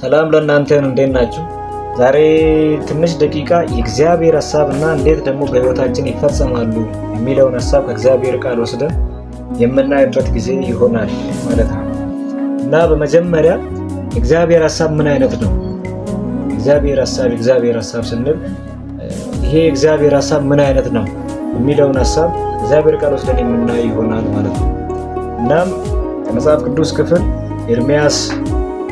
ሰላም ለእናንተ ይሁን። እንዴት ናችሁ? ዛሬ ትንሽ ደቂቃ የእግዚአብሔር ሀሳብ እና እንዴት ደግሞ በሕይወታችን ይፈጸማሉ የሚለውን ሀሳብ ከእግዚአብሔር ቃል ወስደን የምናይበት ጊዜ ይሆናል ማለት ነው። እና በመጀመሪያ የእግዚአብሔር ሀሳብ ምን አይነት ነው? እግዚአብሔር ሀሳብ የእግዚአብሔር ሀሳብ ስንል ይሄ የእግዚአብሔር ሀሳብ ምን አይነት ነው የሚለውን ሀሳብ እግዚአብሔር ቃል ወስደን የምናይ ይሆናል ማለት ነው። እናም ከመጽሐፍ ቅዱስ ክፍል ኤርምያስ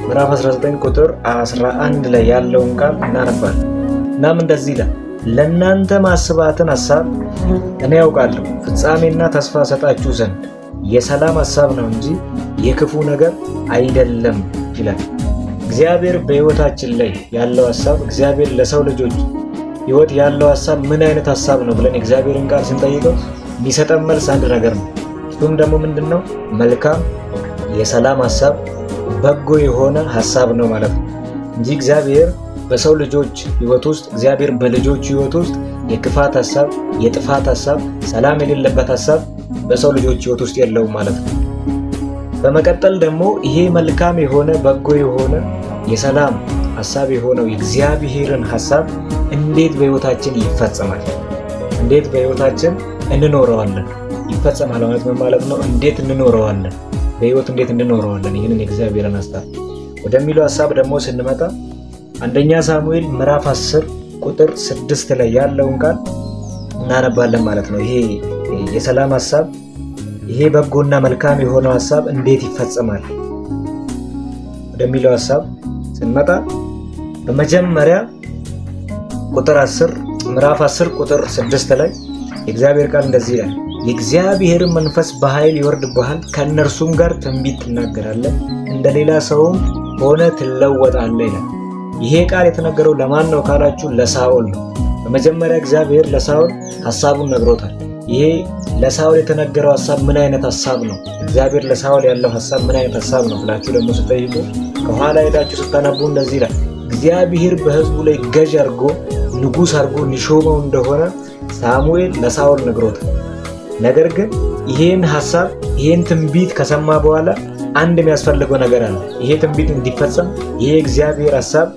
ምዕራፍ 19 ቁጥር 11 ላይ ያለውን ቃል እናነባለን። እናም እንደዚህ ይላል፣ ለእናንተ ማስባትን ሀሳብ እኔ ያውቃለሁ፣ ፍጻሜና ተስፋ ሰጣችሁ ዘንድ የሰላም ሀሳብ ነው እንጂ የክፉ ነገር አይደለም ይላል። እግዚአብሔር በሕይወታችን ላይ ያለው ሀሳብ፣ እግዚአብሔር ለሰው ልጆች ሕይወት ያለው ሀሳብ ምን አይነት ሀሳብ ነው ብለን እግዚአብሔርን ቃል ስንጠይቀው የሚሰጠን መልስ አንድ ነገር ነው። እሱም ደግሞ ምንድን ነው? መልካም የሰላም ሀሳብ፣ በጎ የሆነ ሀሳብ ነው ማለት ነው እንጂ እግዚአብሔር በሰው ልጆች ሕይወት ውስጥ፣ እግዚአብሔር በልጆች ሕይወት ውስጥ የክፋት ሀሳብ፣ የጥፋት ሀሳብ፣ ሰላም የሌለበት ሀሳብ በሰው ልጆች ሕይወት ውስጥ የለውም ማለት ነው። በመቀጠል ደግሞ ይሄ መልካም የሆነ፣ በጎ የሆነ፣ የሰላም ሀሳብ የሆነው የእግዚአብሔርን ሀሳብ እንዴት በሕይወታችን ይፈጸማል? እንዴት በሕይወታችን እንኖረዋለን? ይፈጸማል ማለት ምን ማለት ነው? እንዴት እንኖረዋለን? በሕይወት እንዴት እንኖረዋለን? ይህንን የእግዚአብሔርን ሀሳብ ወደሚለው ሀሳብ ደግሞ ስንመጣ አንደኛ ሳሙኤል ምዕራፍ 10 ቁጥር 6 ላይ ያለውን ቃል እናነባለን ማለት ነው። ይሄ የሰላም ሀሳብ፣ ይሄ በጎና መልካም የሆነው ሀሳብ እንዴት ይፈጸማል ወደሚለው ሀሳብ ስንመጣ በመጀመሪያ ቁጥር 10፣ ምዕራፍ 10 ቁጥር 6 ላይ የእግዚአብሔር ቃል እንደዚህ ይላል፣ የእግዚአብሔርን መንፈስ በኃይል ይወርድብሃል፣ ከእነርሱም ጋር ትንቢት ትናገራለህ፣ እንደ ሌላ ሰውም ሆነ ትለወጣለህ ይላል። ይሄ ቃል የተነገረው ለማን ነው ካላችሁ ለሳኦል ነው። በመጀመሪያ እግዚአብሔር ለሳኦል ሀሳቡን ነግሮታል። ይሄ ለሳኦል የተነገረው ሀሳብ ምን አይነት ሀሳብ ነው? እግዚአብሔር ለሳኦል ያለው ሀሳብ ምን አይነት ሀሳብ ነው ብላችሁ ደግሞ ስትጠይቁ ከኋላ ሄዳችሁ ስታነቡ እንደዚህ ይላል። እግዚአብሔር በሕዝቡ ላይ ገዥ አድርጎ፣ ንጉሥ አድርጎ ሊሾመው እንደሆነ ሳሙኤል ለሳኦል ነግሮታል። ነገር ግን ይሄን ሀሳብ፣ ይሄን ትንቢት ከሰማ በኋላ አንድ የሚያስፈልገው ነገር አለ። ይሄ ትንቢት እንዲፈጸም፣ ይሄ እግዚአብሔር ሀሳብ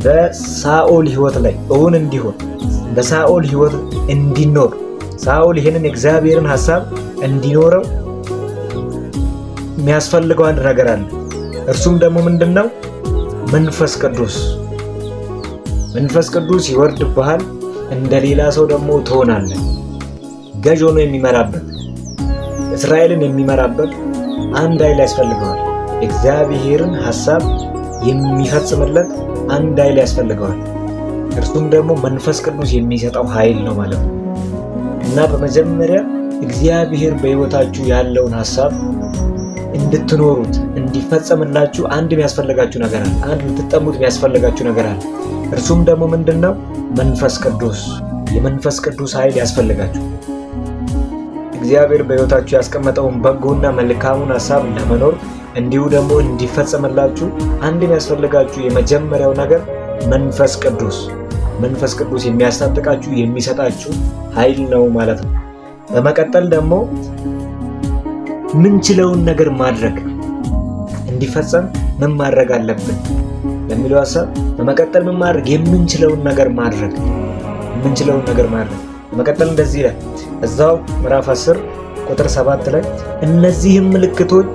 በሳኦል ሕይወት ላይ እውን እንዲሆን፣ በሳኦል ሕይወት እንዲኖር፣ ሳኦል ይሄንን የእግዚአብሔርን ሀሳብ እንዲኖረው የሚያስፈልገው አንድ ነገር አለ። እርሱም ደግሞ ምንድን ነው? መንፈስ ቅዱስ። መንፈስ ቅዱስ ይወርድብሃል፣ እንደ ሌላ ሰው ደግሞ ትሆናለህ። ገዥ ሆኖ የሚመራበት፣ እስራኤልን የሚመራበት አንድ ኃይል ያስፈልገዋል። እግዚአብሔርን ሀሳብ የሚፈጽምለት አንድ ኃይል ያስፈልገዋል። እርሱም ደግሞ መንፈስ ቅዱስ የሚሰጠው ኃይል ነው ማለት ነው። እና በመጀመሪያ እግዚአብሔር በሕይወታችሁ ያለውን ሀሳብ እንድትኖሩት፣ እንዲፈጸምላችሁ አንድ የሚያስፈልጋችሁ ነገር አለ። አንድ እንድትጠሙት የሚያስፈልጋችሁ ነገር አለ። እርሱም ደግሞ ምንድን ነው? መንፈስ ቅዱስ። የመንፈስ ቅዱስ ኃይል ያስፈልጋችሁ። እግዚአብሔር በሕይወታችሁ ያስቀመጠውን በጎና መልካሙን ሀሳብ ለመኖር እንዲሁ ደግሞ እንዲፈጸምላችሁ አንድ የሚያስፈልጋችሁ የመጀመሪያው ነገር መንፈስ ቅዱስ፣ መንፈስ ቅዱስ የሚያስታጥቃችሁ፣ የሚሰጣችሁ ኃይል ነው ማለት ነው። በመቀጠል ደግሞ ምንችለውን ነገር ማድረግ፣ እንዲፈጸም ምን ማድረግ አለብን ለሚለው ሀሳብ በመቀጠል ምን ማድረግ፣ የምንችለውን ነገር ማድረግ፣ የምንችለውን ነገር ማድረግ። በመቀጠል እንደዚህ ይላል እዛው ምዕራፍ 10 ቁጥር 7 ላይ፣ እነዚህም ምልክቶች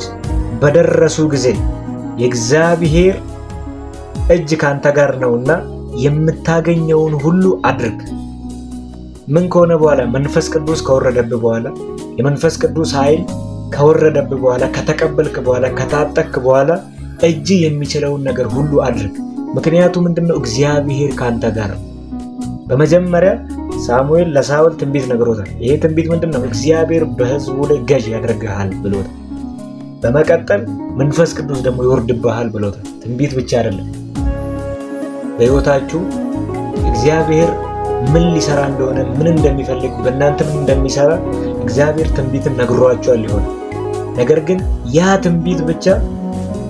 በደረሱ ጊዜ የእግዚአብሔር እጅ ካንተ ጋር ነውና የምታገኘውን ሁሉ አድርግ። ምን ከሆነ በኋላ? መንፈስ ቅዱስ ከወረደብህ በኋላ፣ የመንፈስ ቅዱስ ኃይል ከወረደብህ በኋላ፣ ከተቀበልክ በኋላ፣ ከታጠቅክ በኋላ እጅ የሚችለውን ነገር ሁሉ አድርግ። ምክንያቱ ምንድነው? እግዚአብሔር ካንተ ጋር ነው። በመጀመሪያ ሳሙኤል ለሳኦል ትንቢት ነግሮታል። ይሄ ትንቢት ምንድነው? እግዚአብሔር በሕዝቡ ላይ ገዥ ያደርግሃል ብሎታል። በመቀጠል መንፈስ ቅዱስ ደግሞ ይወርድብሃል ብሎታል። ትንቢት ብቻ አይደለም። በሕይወታችሁ እግዚአብሔር ምን ሊሰራ እንደሆነ፣ ምን እንደሚፈልግ፣ በእናንተ ምን እንደሚሰራ እግዚአብሔር ትንቢትን ነግሯችኋል ሊሆን፣ ነገር ግን ያ ትንቢት ብቻ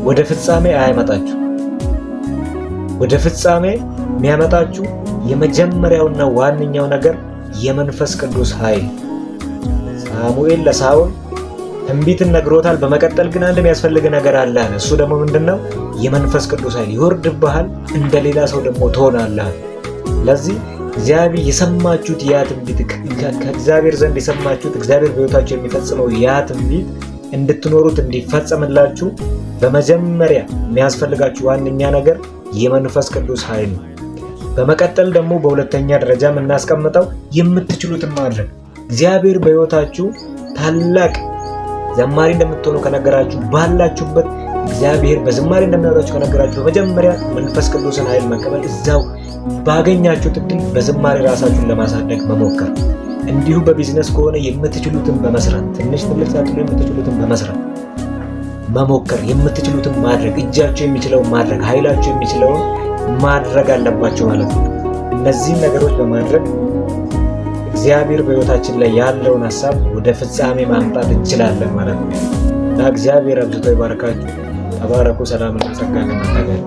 ወደ ፍጻሜ አያመጣችሁ። ወደ ፍጻሜ የሚያመጣችሁ የመጀመሪያውና ዋነኛው ነገር የመንፈስ ቅዱስ ኃይል። ሳሙኤል ለሳኦል ትንቢትን ነግሮታል። በመቀጠል ግን አንድ የሚያስፈልግ ነገር አለ አለ። እሱ ደግሞ ምንድነው? የመንፈስ ቅዱስ ኃይል ይወርድብሃል፣ እንደ ሌላ ሰው ደግሞ ትሆናለህ። ለዚህ እግዚአብሔር የሰማችሁት ያ ትንቢት፣ ከእግዚአብሔር ዘንድ የሰማችሁት እግዚአብሔር በሕይወታችሁ የሚፈጽመው ያ ትንቢት እንድትኖሩት እንዲፈጸምላችሁ በመጀመሪያ የሚያስፈልጋችሁ ዋነኛ ነገር የመንፈስ ቅዱስ ኃይል ነው። በመቀጠል ደግሞ በሁለተኛ ደረጃ የምናስቀምጠው የምትችሉትን ማድረግ። እግዚአብሔር በሕይወታችሁ ታላቅ ዘማሪ እንደምትሆኑ ከነገራችሁ፣ ባላችሁበት እግዚአብሔር በዝማሬ እንደሚያወራችሁ ከነገራችሁ፣ በመጀመሪያ መንፈስ ቅዱስን ኃይል መቀበል፣ እዛው ባገኛችሁት እድል በዝማሬ ራሳችሁን ለማሳደግ መሞከር። እንዲሁ በቢዝነስ ከሆነ የምትችሉትን በመስራት፣ ትንሽ ትልቅ ሳትሉ የምትችሉትን በመስራት መሞከር፣ የምትችሉትን ማድረግ፣ እጃችሁ የሚችለውን ማድረግ፣ ኃይላችሁ የሚችለውን ማድረግ አለባችሁ ማለት ነው። እነዚህን ነገሮች በማድረግ እግዚአብሔር በሕይወታችን ላይ ያለውን ሀሳብ ወደ ፍጻሜ ማምጣት እንችላለን ማለት ነው። እና እግዚአብሔር አብዝቶ ይባርካችሁ። ተባረኩ። ሰላምና ጸጋ ከእናንተ ጋር።